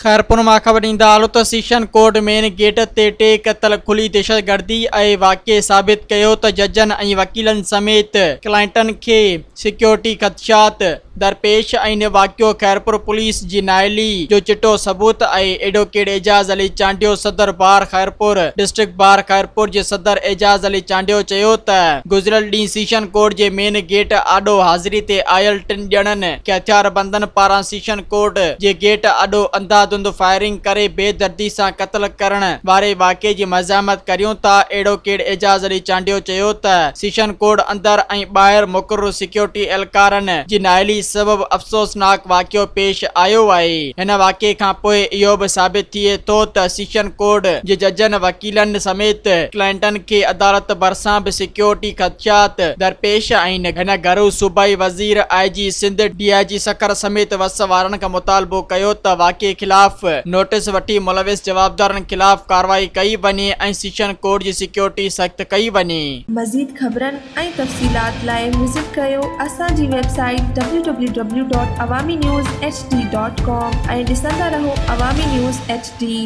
خيرپور مان خبر ڏيندا هلو ته سيشن ڪورٽ مين گيٽ تي ٽي قتل کلي دهشتگردي ۽ واقعي ثابت ڪيو ته ججن ۽ وڪيلن سميت ڪلائنٽن کي سيڪيورٽي خدشات درپيش آهن واقعو خيرپور پوليس جي نااهلي جو چٽو ثبوت آهي ايڊووڪيٽ اعجاز علي چانڊيو صدر بار خيرپور ڊسٽرڪٽ بار خيرپور جي صدر اعجاز علي چانڊيو چيو ته گذريل ڏينهن سيشن ڪورٽ جي مين گيٽ آڏو حاضري تي آيل ٽن ڄڻن کي هٿياربندن پاران سيشن ڪورٽ جي گيٽ آڏو انڌاڌنڌ فائرنگ ڪري بي دردي سان قتل ڪرڻ واري واقعي جي مزاحمت ڪريون ٿا ايڊووڪيٽ اعجاز علي چانڊيو چيو ته سيشن ڪورٽ اندر ۽ ٻاهر مقرر سيڪيورٽي اهلڪارن جي نااهلي سبب افسوسناڪ واقعو پيش آيو آهي هن واقعي کان پوء اهو به ثابت ٿئي ٿو ته سيشن ڪورٽ جي ججن وڪيلن سميت ڪلائنٽن کي عدالت ڀرسان به سيڪيورٽي خدشات درپيش آهن. هن گهرو صوبائي وزير، I G Sindh, D I G Sukkur سميت وس وارن کان مطالبو ڪيو ته واقعي خلاف نوٽيس وٺي ملوث جوابدارن خلاف ڪارروائي ڪئي وڃي ۽ سيشن ڪورٽ جي سيڪيورٽي سخت ڪئي وڃي. مزيد خبرن ۽ تفصيلات لاء وزٽ ڪريو اسان جي website W W W dot Awami news H D dot com ۽ ڏسندا رهو عوامي نيوز ايڇ ڊي.